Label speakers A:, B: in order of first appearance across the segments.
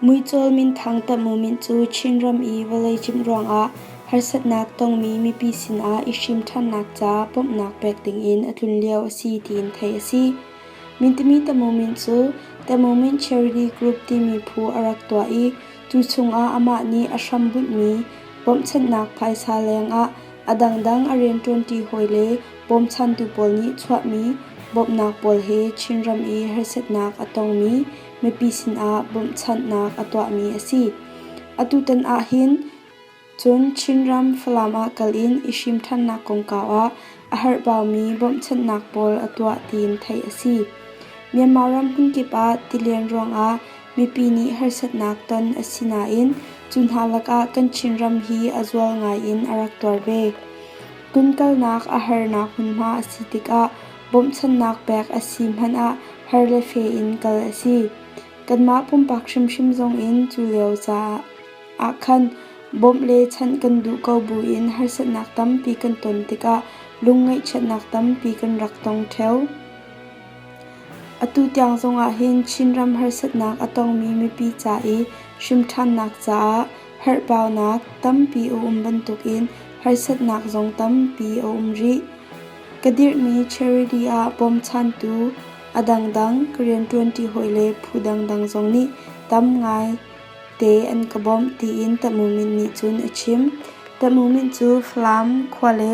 A: Muicawl minthang Tamu-mint cu Chinram i vawlei cimh ruangah harsatnak tongmi mipi sinah i hrim ṭhannak ca bawmhnak pek dingin a tlun lio a si tiin theih a si. Mintami Tamu-mint cu Tamu-mint Charity Group timi phu a rak tuah i cu chungah amah nih a hram bunhmi bawmhchanhnak phaisa lengah a dangdang a rianṭuanṭi hawi le bawmchantu pawl nih chuahmi bawmhnak pawl he Chinram i harsatnak a tongmi mipi sinah bawmhchanhnak a tuahmi a si. Atutan ahhin cun Chinram Falam ah kal in i hrimṭhannak kongkau ah a herhbaumi bawmhchanhnak pawl a tuah tiin theih a si. Myanmar ram hmunkip ah tilian ruangah mipi nih harsatnak ton a si nain cu hna lakah kan Chinram hi a zual ngai in a rak tuar ve. Tunkalnak a harnak hmunhma a si tikah bawmhchanhnak pek a si hmanh ah har le fe in kal a si. Kanmah pumpak hrimhrim zongin cu lio caah ah khan bawmh le chanh kan duh ko buin harsatnak tampi kan ton tikah lung ngaihchiatnak tampi kan rak tong ṭheo. Atu tiang zongah hin Chinram harsatnak a tongmi mipi ca i hrimṭhannak caah herhbaunak tampi a um bantukin harsatnak zong tampi a um rih. Ka dirhmi charity ah bawmchantu a dangdang ka rianṭuanṭi hawi le phu dangdang zong nih tam ngai te an ka bawmh tiin Tamu-min nih cun a chim. Tamu-min cu Falam khua le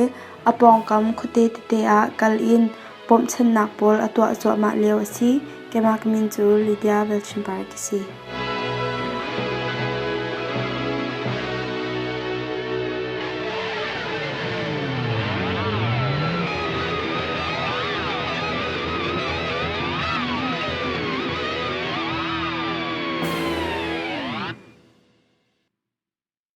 A: a pawngkam khuate tete ah kal in bawmhchannak pawl a tuah cuahmah lio a si. Keimah ka min cu Lydia Velchimbar ka si.